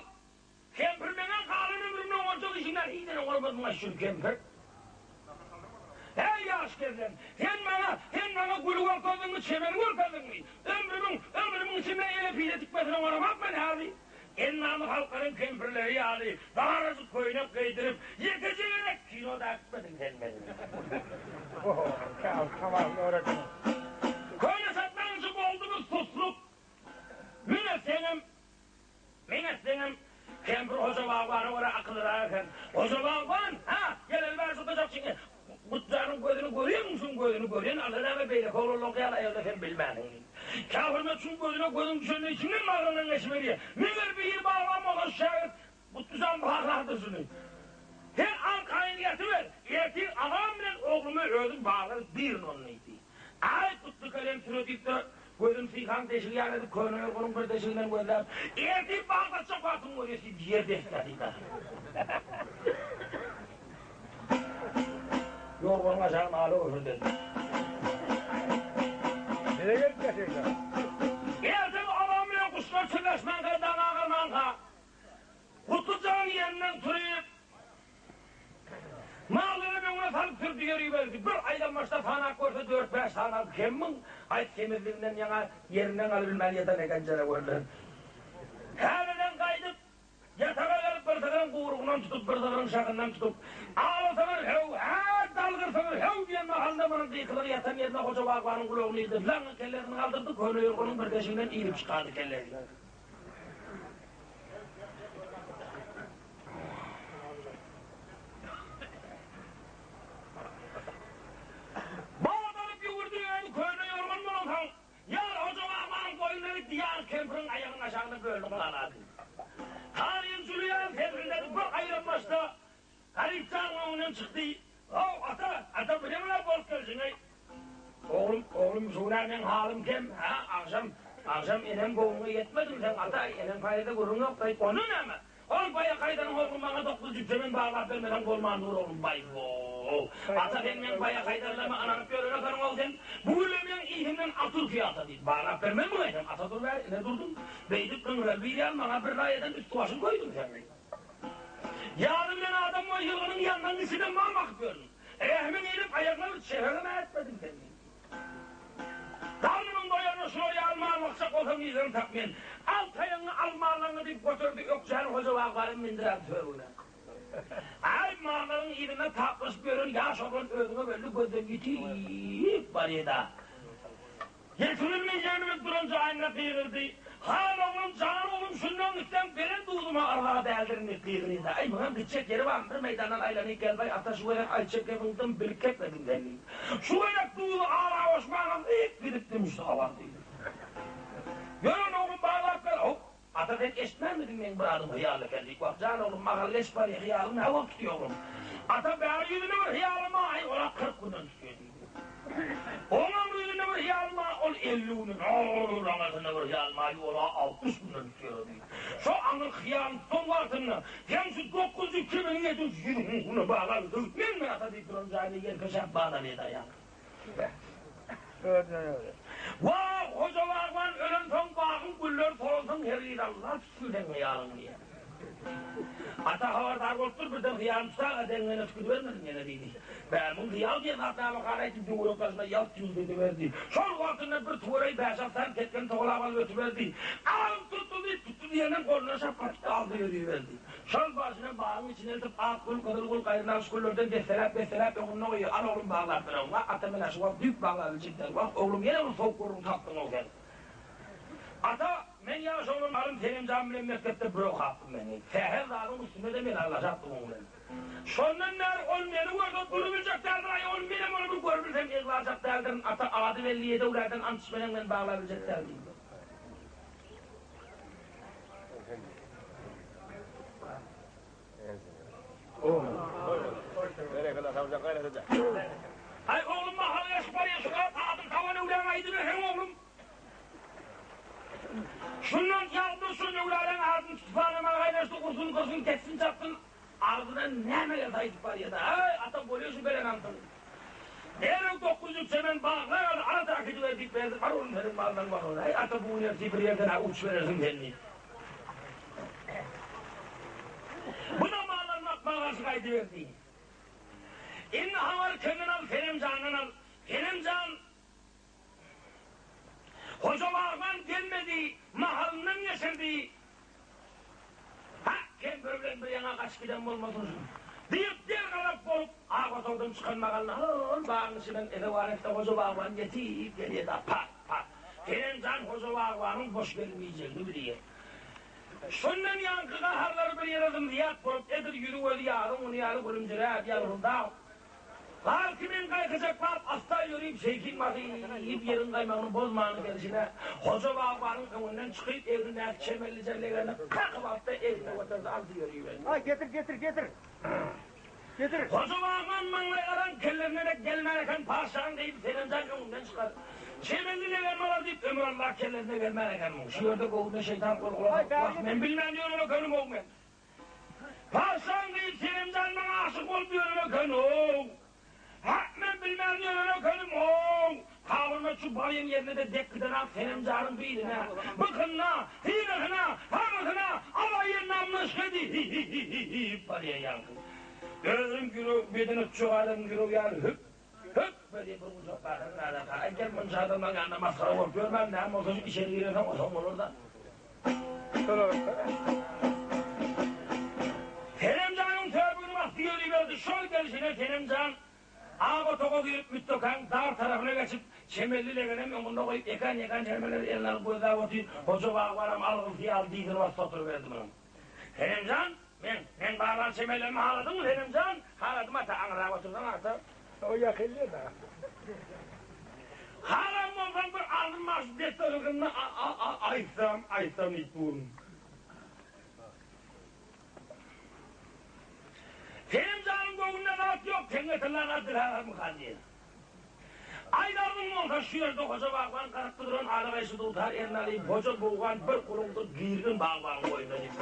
Kempir meňem galan ömrümde oňarjak işimden hiç ýere bolmaz muňa şükür kempir. Äý ýaş gezlen, sen maňa, sen maňa güli görkezdiňmi, çemeni görkezdiňmi? Ömrümiň, ömrümiň içinde ele pile dikmesini oňaramok men häli. Endamy halkaryň kempirleri ýaly darajyk köýnek geýdirip, ýekeje gezek kino da äkitmediň sen meni. Köýnek satmaň üçin boldumy susluk? Mine senem Meň etseňem, kempir Hoja bagbana görä akyllyrak eken. Hoja bagban, hä, geleli bäri şu gyjakçyny, Gutjanyň gözüni görýäňmi, şuň gözüni görýän, alla näme beýleki oglanlaryňky ýaly aýalda sen bilmänsiň diýdi. Käbirine çuň gözüne gözüň düşende içiňden bagryňdan geçiberýär. Meger biri bagban bolsa şu şägirt Gutlyjan baglardy şuny. Sen arkaýyn ýatyber, ertir agam bilen oglumy özüm baglarys birin ony diýdi. Aý, Gutly kelem süre diýip-de, gözüni syhan deşigi ýaly edip, köne ýorganyň bir deşiginden gözläp, Ertir baglatjak wagtyň bolýar diýip, ýer desip ýatypdyr. Ýorganyň aşagyny ala öwürdi. Bize gelip ýaşaýlar. Ertir agam bilen guşlar çyrlaşmanka, daň agarmanka, Gutlyjan ýerinden turup, Mallaram öňüne salyp sürdi ýöriberdi. Bir aýlanmaçda sanap görse dört-bäş sany alyp kemmiň, aýt semizliginden ýaňa ýerinden galybilmän ýatan eken janaweriler. Häliden gaýdyp, ýataga gelip bir sygryň guýrugyndan tutup, bir sygryň şahyndan tutup, Aglasaňyz höw, hä, dalgyrsaňyz höw diýen mahalynda munuň gykylygy ýatan ýerine Hoja bagbanyň gulagyny ildi. Laňňa kellesini galdyrdy, köne ýorganyň bir deşiginden inip çykardy kellesini. Bat alyp ýüwürdi, özi köne ýorgan bolansoň, ýar Hoja bagbanyň boýnuna gitdi, ýar kempiriň aýagynyň aşagyna bölünip galady. Taryň jüli ýaly seňrildedi, bir aýlanmaçda Garypjanyň öňünden çykdy. Haw, ata, ata, bu näme bolup gelşiň-eý? Oglum, oglum, şu gün-ä meň halym kem, hä, agşam, agşam enem göwnüňe ýetmedimi seň, ata, eneň paýyda gürrüň ýok-daý, onda näme? Ol baýakaýdanyň oglum maňa 9 jüp çemen baglap bermeseň bolman dur oglum, baý-bo-ow! Ata, sen meň baýakaýdanlaryma ynanyp ýören ekeniň-ow sen, bu gülle meň yzymdan at ürkýär ata diýip, baglap bermezmiň eýsem, ata dur bäri, ine durdum, beýdip gyňral bir ýaly maňa bir laýadan üsti-başyň köýdüň sen diýip. Ýany bilen adam bol ýylgynyň ýandan içinden mal bakyp ýörün. Rehmiň inip aýagyňa bir çebegem ätmediň sen diýdi. Garnymyň doýanyna şular ýaly mal bakjak bolsaň nirden tap men. Al taýagyňy al mallaňy diýip göterdi ökjäni Hoja bagbana mindirerdi törüne. Aý, mallaryň yzynda taplaşyp ýören ýaş oglan özüňe belli gözden ýitip barýa-da. Ýetibilmejegini bilip duran jaýynda gygyrdy. Han oglum, jan oglum, şundan gitseň beren duzuma arza däldirin diýip gygyrýa-da. Aý, muňam gitjek ýeri barmy, bir meýdandan aýlanyp gel-baý, ata şu gezek aýtjak gepiň dym bilip gepledim sen diýip. Şu gezek duzy ara goşmaga gyýyp gidipdim şu habar diýdi. Ýören oglum baglap gel, hop, ata sen eşitmänmidiň meň bir adym hyýal eken diýip, wah jan oglum mahal geçip barýa hyýalyň nä wagt tutýa oglum. Ata bäri ýüzüne bir hyýalym-a, aý ol-a 40 günden tutýa diýdi. Oňam ýüzüne bir hyýalym-a, ol 50 günden, ol aňyrsynda bir hyýalym-a, ol-a 60 günden tutýa diýdi. Şo aňyrky hyýalyň tutan wagtynda seň şu 900 keminiň edil ýüzüňe baglap döwütmenmi ata diýip duran jaýyna ýelpeşäp badalýa daýandy. Wah, Hoja bagban ölensoň bagyň gülleri solansoň hergiz Allah tutsun seň hyýalyňy diýýär. Ata habardar bolup dur, birden hyýalyny tutaga deňňene tüküdibermesin ýene diýdi. Bä, muň hyýal diýen zat näme-hal aýtdy, döwrek daşyna ýalt ýuwdy ediberdi. Şol wagtynda bir tüwereý bäş-alty sany ketgeni togalap alyp ötüberdi. Al, tutdy diýip, tutdy diýenden golundan şapbatdy, aldy ýöriberdi. Şol barşyna bagyň içine eltip, ak gül, gyzyl gül, gaýry nagyş güllerden desseläp-desseläp öňünde goýýar. Al, oglum, baglap bereň. Wah, ata, men-ä şu wagt düýp baglap biljek däl. Wah, oglum, ýene bir sowuk gürrüň tapdyň-ow sen. Ata, men ýaş oglan alym Senemjan bilen mekdepde bir okapdym men. Sähel zadyň üstünde-de melallaşapdym oň bilen. Şondan bäri ol meni görse durubiljek däldir, aý, ol menem ony bir görübilsem egbarjak däldirin. Ata, ady belli ýedewlerden ant içmeleň men baglabiljek däl diýdi. Aý oglum mahal geçip barýa şu wagt adyň taban öwläň aýdyberseň oglum. Şundan ýagmyr şu öwläleň adyny tutup anama gaýnaşdy ursun gyrsyn kessin çapsyn agzyna näme gelse aýdyp barýada. Aý ata bolýa şu beren antyň. Derrew 900 çemen baglar al ala äkidiber diýip berdi bar oglum seniň maldan bar ol. Aý ata bu gün ertir bir ýerden-ä uç berersiň sen diýip. Bu-da mallanmak magasy gaýdyberdi. Indi habary kimden al, Senem jandan al. Senem jan Hoja bagban gelmedi, mahalyndan geçirdi. Hä, kempir bilen bir ýaňa gaçyp giden bolmasyn şu. Diýip, dergazap bolup, ak otagdan çykan mahalyna hol bagyň içinden esewan etse Hoja bagban ýetip gelýär-de, pat, pat. Senem jan Hoja bagbanyň boş gelmejegini bilýär. Şondan ýaňky gaharlary bir ýere zym-zyýat bolup, edil ýüzi-gözi ýazyň güni ýaly gülümjiräp, ýalpyldap, Gar kimin gaýkyjaklap, asta ýörüp, seýkin basyp, ýeriň gaýmagyny bozman gelşine, Hoja bagbanyň öňünden çykyp, egnindäki çemellije legenini kakyp aldy-da, egnine göterdi, aldy ýöriberdi. Aý, getir, getir, getir! Getir! Hoja bagban maňlaý garan kellerine dek gelmän eken, paşşaň diýip, Senemjan öňünden çykar. Çemenli legen bolar diýip, ömür Allah kellesine gelmän eken muň. Şu ýerde göwnüne şeýtan gorkulasa, Wah, men bilmän ýören ekenim-ow men. Paşşaň diýip, Senemjan maňa aşyk bolup ýören eken-ow. Hä, men bilmän ýören ekenim-ow. Kabryna şu barýan ýerine-de dek giden-ak Senemjanyň biline, bykynyna, synasyna, haňysyna, alaýynam nyşgedi, hi-hi-hi-hi-hi-hi barýan ýaňky. Özüniň ýüregi bedene tutjak adamyň ýüregi ýaly hüp, hüp berýär bir gujak gahyryň arasy. Aý, gel munça adamlaň ýanynda masgara bolup ýörmän, näme bolsa şu içeri girensoň otaň bolar-da. Senemjanyň söbügini basdy ýöriberdi. Şol gelşine Senemjan Ak otaga girip, mütdekäň dar tarapyna geçip, çemelli legenem öňünde goýup, ekan-ýekan çermeleri eline alyp gözläp otyr. Hoja bagbanam algylsy ýaly dyzyny basyp oturyberdi munuň. Senemjan, men, men baglan çemellerimi haladyňmy, Senemjan? Haladym ata, aňyrrak otursaň ata. O ýakynda-da. Halan bolsaň bir aldym bar şu depderiginde a-a-a-aýtsam, aýtsam diýip durun. Senem janyň göwnüne zat ýok, teňňe tylla zat diläbermikan diýen. Aýdardyň bolsa şu ýerde Hoja bagban garakda duran ala gaýşy dutar eline alyp, Hoja bowgan bir guluňdyr girgin bagbanyň boýuna diýip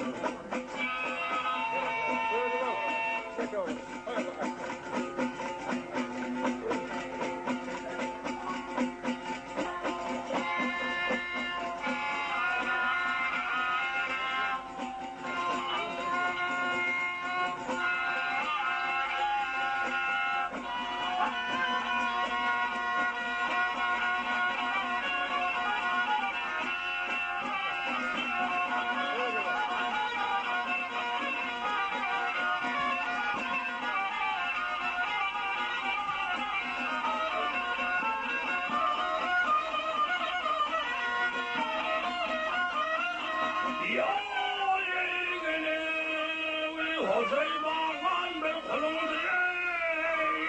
Hojaý bagban bir guluňdy eý.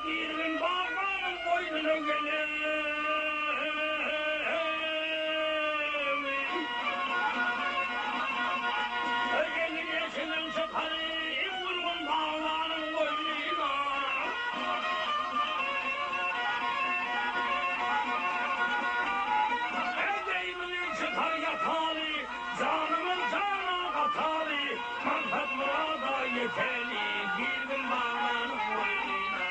Girgin bagbanyň goýnuna gelewi. Gelin eşigiň çykary, gurgun bagbanyň goýnuna. Egeýmini çykar ýataly, Janymyz jana gataly, Maksat-myrada ýeteli, Girgin baglanyň goýnuna.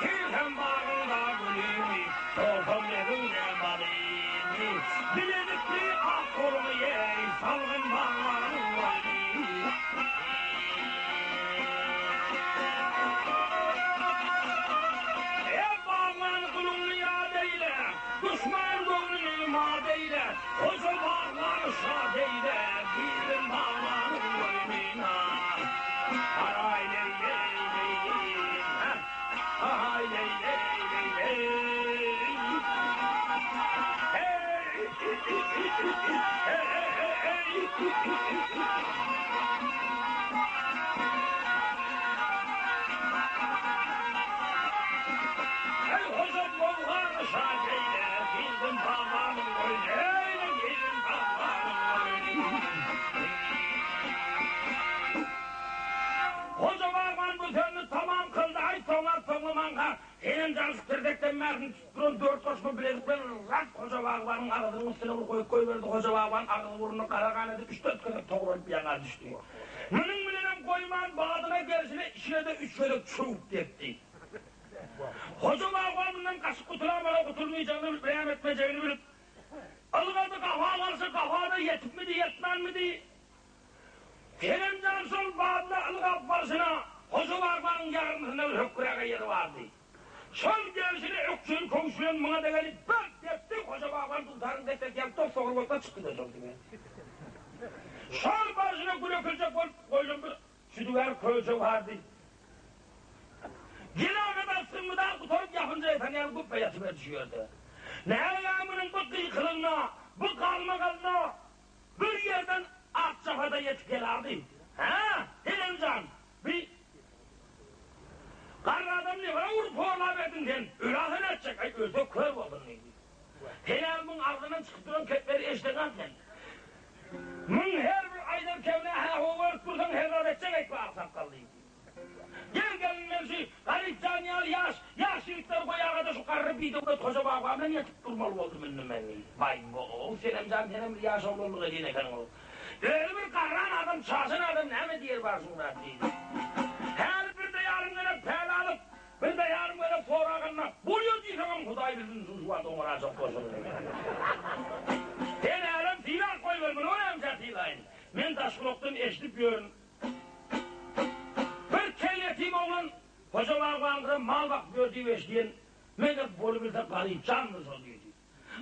Girsem bagyňda gülümi, Sorsam lebiňde balyny, Bilezikli ak goluňy eý, Salgyn baglanyň goýnuna. Eý, bagban, guluňny ýat eýle, Duşman göwnüni mat eýle, Hoja bagbany şat eýle, Girgin bagbanyň goýnuna. Haraý leý leý leý hä, Hahaý leý leý leý leý. Heý, heý, heý, heý. Eý, hoja Bowhany şa beýle, Girdim bagbanyň goýny, Girdim bagbanyň goýny. Hoja bagban bu sözüni tamam kyldy, Aý, soňlap soňlamanka, Senem jansyk tirdekden bärsini tutup duran dört goşma bilezik bilen ras Hoja bagbanyň agzynyň üstüne bir goýup goýberdi. Hoja bagban agzy-burnuny gara gan edip, üç-dört gezek togralyp ýaňa düşdi. Munuň bilenem goýman, badyna gelşine içine-de üç gezek çöwüp depdi. Hoja bagban mundan gaçyp gutulamala gutulmaýjagyny bilip, räm etmejegini bilip, ylgady, gafa garşy gafa-da ýetipmidi, ýetmänmidi, Senem jan şol badyna ylgap barşyna Hoja bagbanyň ýagyrnysynda bir hökgüräge ýeri bardy. Şol gelşine ökjeli köwüş bilen muňa-da gelip bir depdi, Hoja bagban dutaryň dessesi ýaly dos-dogry bolsa çykdy-da şol diňe. Şol barşyna gül ekiljek bolup goýlan bir şüdügär köje bardy. Gelagada symmydar gutaryp ýapynja ýatan ýaly güpbe ýatyberdi şu ýerde. Näge munuň bu gykylygyna, bu galmagalyna Bir ýerden Akjafada ýetip gelardy. Hä, Senem jan, bi garry adamy nebara urup horlaberdiň sen? Öläsen etjek, aý, ölse kör bolsun diýdi. Senem muň agzyndan çykyp duran kepleri eşideňok sen. Muň her bir aýdan kebine hä-ho berip dursaň her zat etjek aýtma aksakgal diýdi. Gel gelin men şu Garypjan ýaly ýaş, ýaş ýigitleri goýagada şu garry bidöwlet Hoja baba bilen ýetip durmaly boldum indi men diýdi. Baý-bo-ow, Senemjan senem bir ýaş oglanlyk edýän ekeniň-ow. Özi bir garran adam, çaşan adam näme diýer bar şuň zat diýdi. Häli birde ýarym gezek päl alyp, birde ýarym gezek soraganda, bolýar diýseňem Hudaý bilsin şu şu wagt oňarajak bolşuny diýdi. Sen hälem sylag goýber, muny näme sylaýyn. Men daşgulakdan eşidip ýörün. Bir kel ýetim oglan Hoja bagbankyda mal bakyp ýör diýip eşidýän, meger bolubilse Garypjandyr şol diýdi.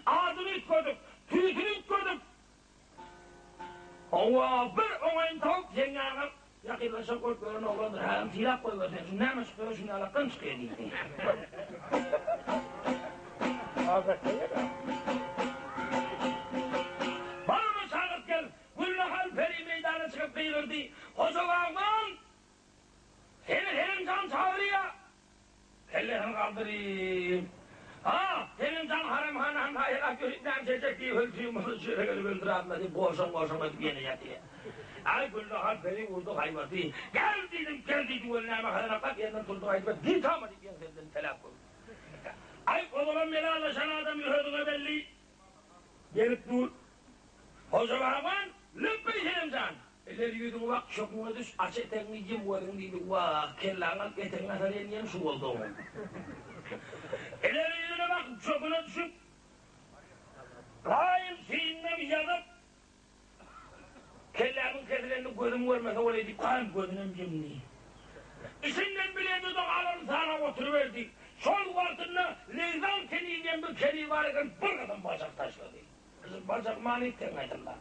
Adyny üýtgedip, tüýsüni üýtgedip, Hawa, bir oňaýyny tawup, seň ýanyňa ýakynlaşjak bolup ýören oglandyr, häzir sylap goýber sen, şu näme çykýar, şuny alakdan çykýar diýdi. Bar ony çagyrt gel, Gülnahal peri meýdana çykyp gygyrdy, Hoja bagban! Seni Selimjan çagyrýa! Kellesini galdyryp, Ha, Selimjan haremhana haýalap ýörüp näme çekjek diýip höltüýüm muny şu ýere gelip öldüräýmeli diýip goşaň-goşaň edip ýene ýatýa. Aý, Gülnahal peri urdy haýbaty, Gel diýdim, gel diýdi weli näme hazanaklap ýerinden turdy gaýdyp, Git-ama diýip ýeňsesinden teläp goýdy. Aý, ozalam melallaşan adam ýüregiňe belli. Gelip dur. Hoja bagban, Lepbeý Senemjan! Ileri ýüzüňi bak, çöküňe düş, aç etegiňi, ýum gözüňi diýdi. Wah, kelläňi alyp etegiňe asar ýeňňem şu boldy oglum. Ileri ýüzüne bakyp, çöküne düşüp, gaýym synynam ýazyp, Kellämiň kesilenini gözüm görmese bolaý diýip, gaýym gözünem ýumdy. Içinden bilenini-de alan sanap oturyberdi. Şol wagtynda Leýzan keniz diýen bir keniz bar eken, bir gysym bajak taşlady. Gyzym bajak many teň aýdylda.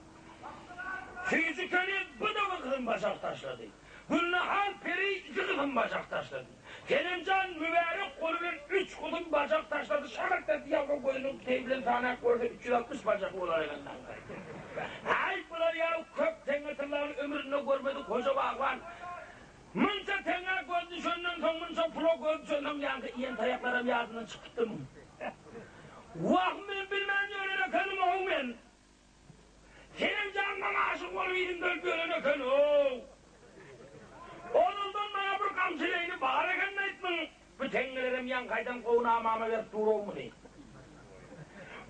Süýji keniz bu-da bir gysym bajak taşlady. Gülnahal peri iki gysym bajak taşlady. Senemjan mübärek goly bilen üç gudum bajak taşlady, şagyrt etdi, ýalňyz gözüniň teýi bilen sanap görse, 360 bajak bolar eken. Häý, bular ýaly köp teňňe tyllany ömründe görmedik hoja bagban. Munça teňňä göz düşenden soň, munça pula göz düşensoň ýaňky iýen taýaklaram ýadyndan çykypdyr muň. Wah, men bilmän ýören ekenim-ow men. Senemjan maňa aşyk bolup yzymda ölüp ýören eken-ow. Ozaldan maňa bir gamçyleýni bar eken-aýt muň. Bu teňňelerem ýaňky aýdan gowy namama berip dur-ow muny.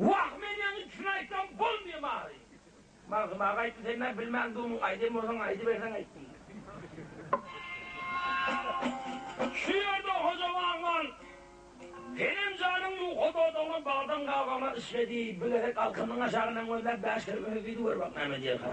Wah, men ýaňy üçüni aýtsam bolmaýam ahyry. Magtym aga aýtdy, sen-ä bilmän durmuň, aýdan bolsaň aýdyberseň aýtdym. Şu ýerde Hoja bagban Senem janyň ýuka dodagyna baldan gabagyna işledi, bir gezek alkymynyň aşagyndan gözläp bäş gezek öne diýdi, gör bak näme diýerkä.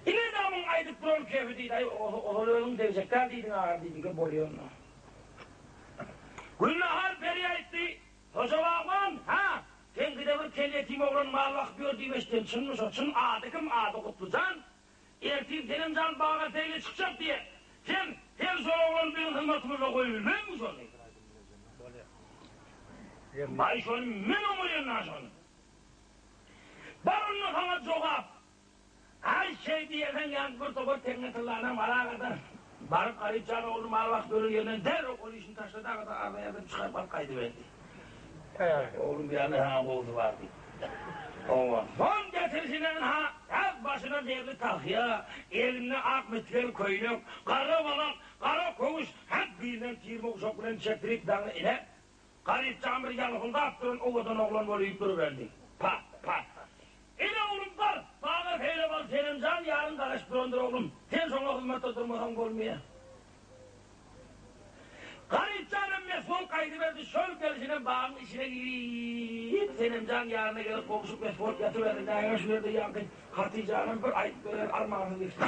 Ine damyň aýdyp duran kefi diýdi, aý ozal özüň degjek däl diýdiň agar diýdi, bolýa onda. Gülnahar peri aýtdy, Hoja bagban, hä, seňkide bir kel ýetim oglan mal bakyp ýör diýip eşitdim, çynmy şo, çyn, ady kim, ady Gutlyjan, ertir senem jan baga seýle çykjak diýe, sen, sen şol oglany biziň hyzmatymyzda goýubilmezmiň şony? Baý şony men oňarýan-a şony. Bar onda saňa jogap. Aý, şeý diýerseň, ýaňky bir topar teňňe tyllanam alagada. Baryp Garypjan ogluny mal bakyp ýören ýerinden derrew ol işini taşlady agada arza ýazyp çykaryp alyp gaýdyberdi. Oglum ýaly ha gowusy bar diýip. Owa. Son getirişinen ha ýaz başyna zerli tahýa, egnine ak mitgel köýnek, gara balak, gara köwüş, hak birinden tirme guşak bilen çekdirip daňy ine, Garypjan bir ýalpyldap duran owadan oglan bolup duruberdi. Pa, pa. Ine oglum bar, baga seýle bar, Senemjan ýaryn garaşyp durandyr oglum. Sen şoňa hyzmatda durmasaň bolmaýar. Garypjanam mes bolup gaýdyberdi, şol gelşine bagyň içine girip, Senemjan ýanyna gelip gowşup mes bolup ýatyberdi. Näge şu ýerde ýaňky Hatyjanam bir aýdyp berer armansyz geçdi.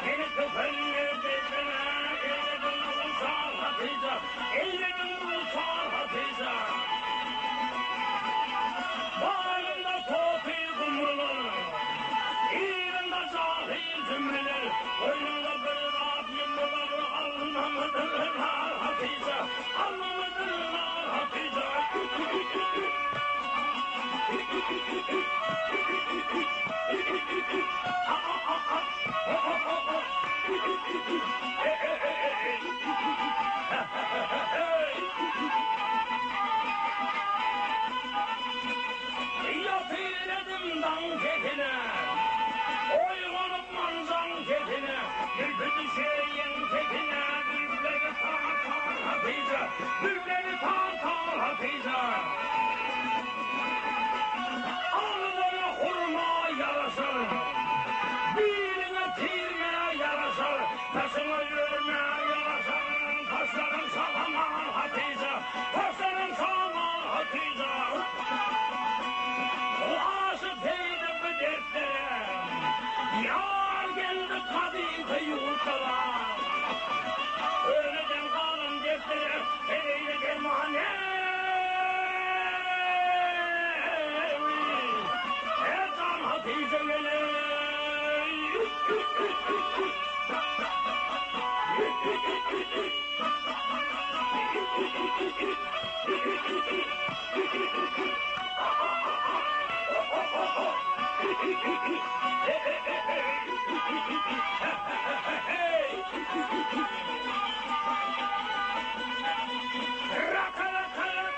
Meni tüpeňle depene, Eýlediň duçar Hatyja, Eýlediň duçar Hatyja. Baýrynda toty gumrular, Yzynda jahyl zümreler, Goýnunda bir zat ýumrular, Alnamydyrlar Hatyja, Alnamydyrlar Hatyja. Ýatyredim daň sesine, Oýganyp manjaň sesine, Gülki düşer ýeňsesine, Gülleri tar-tar Hatyja, Gülleri tar-tar Hatyja. Agzyňa hurma ýaraşar, Biliňe tirme ýaraşar, Daşyňa ýörme ýaraşar, Taşlaryň şahaman Hatyja, Taşlaryň şaman Hatyja. O aşyk Seýide bu dertlere, Ýar geldi gadymky ýurtlara. Köneden galan dertlere, Heleýle derman eý! Erjan Hatyja geleý! Raka-raka-rak!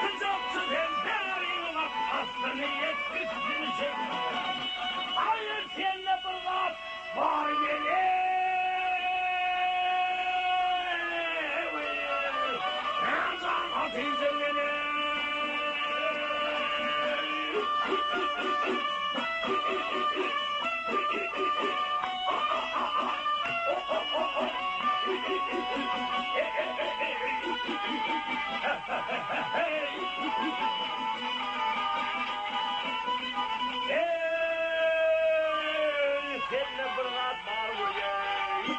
Gyjakçy sen bäriňi gap, astyny et, üstüni çek. Aýyr sende bir zat bar gel-eý! Jan Hatyja gel-eý! Eý, sende bir zat bar welin.